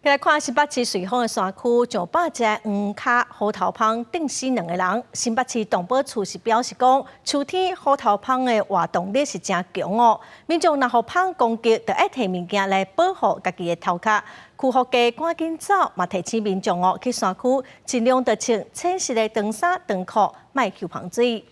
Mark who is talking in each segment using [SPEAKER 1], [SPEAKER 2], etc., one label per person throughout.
[SPEAKER 1] 來看新北市瑞芳的山區，上百隻黃跤虎頭蜂叮死兩个人。新北市動保處是表示講，秋天虎頭蜂的活動力是誠強哦。民眾若予蜂攻擊，就愛提物件來保護家己的頭殼。區福局趕緊走，嘛提醒民眾哦，去山區盡量著穿淺色的長衫長褲，莫搝蜂水。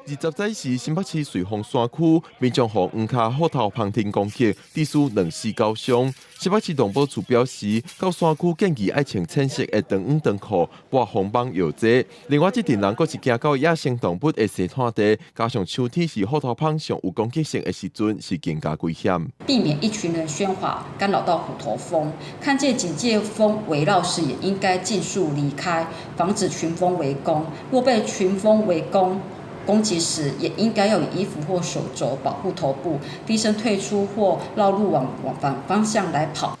[SPEAKER 2] 20早時，新北市瑞芳山區民眾予黃跤虎頭蜂叮攻擊，致使兩死九傷。新北市動保處表示，到山區建議愛穿淺色的長衫長褲，抹防蚊藥劑。另外，這陣人閣是驚到野生動物的生態地，加上秋天是虎頭蜂上有攻擊性的時陣，是更加危險。
[SPEAKER 3] 避免一群人喧譁，干擾到虎頭蜂。看見警戒蜂圍繞時，也應該盡速離開，防止群蜂圍攻。若被群蜂圍攻，攻擊時，也應該要以衣服或手肘保護頭部，低身退出或繞路往反方向來跑。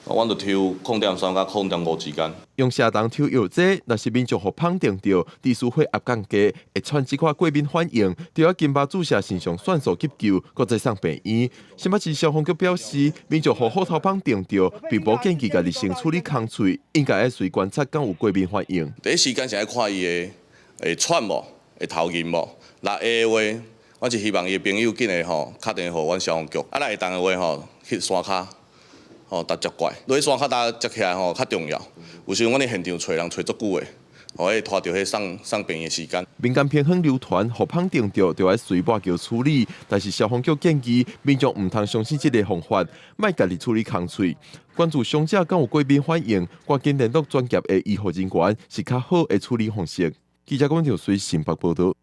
[SPEAKER 4] 阮就抽0.3佮0.5之間。
[SPEAKER 2] 用射筒抽藥劑，若是民眾予蜂叮著，致使血壓降低，會傳這款過敏反應，就要緊拔注射腎上腺素急救，閣再送病院。新北市消防局表示，民眾予虎頭蜂叮著，並無建議家己先處理空喙，應該愛隨觀察敢有過敏反應。
[SPEAKER 4] 第一時間是愛看伊的會喘無，會頭暈無？若會的話，阮是希望伊的朋友緊會吼敲電話予阮消防局。啊，若會當的話吼，去山跤吼，搭接過來。落去山跤搭接起來吼較重要。有時陣阮佇現場揣人揣足久的，吼，會拖著彼送送病院的時間。
[SPEAKER 2] 民間偏方流傳，予蜂叮著就愛隨抹蕎處理，但是消防局建議民眾毋通相信這个方法，莫家己處理空喙。關注傷者敢有過敏反應，趕緊聯絡專業的醫護人員，是較好的處理方式。記者郭文條隨新北報道。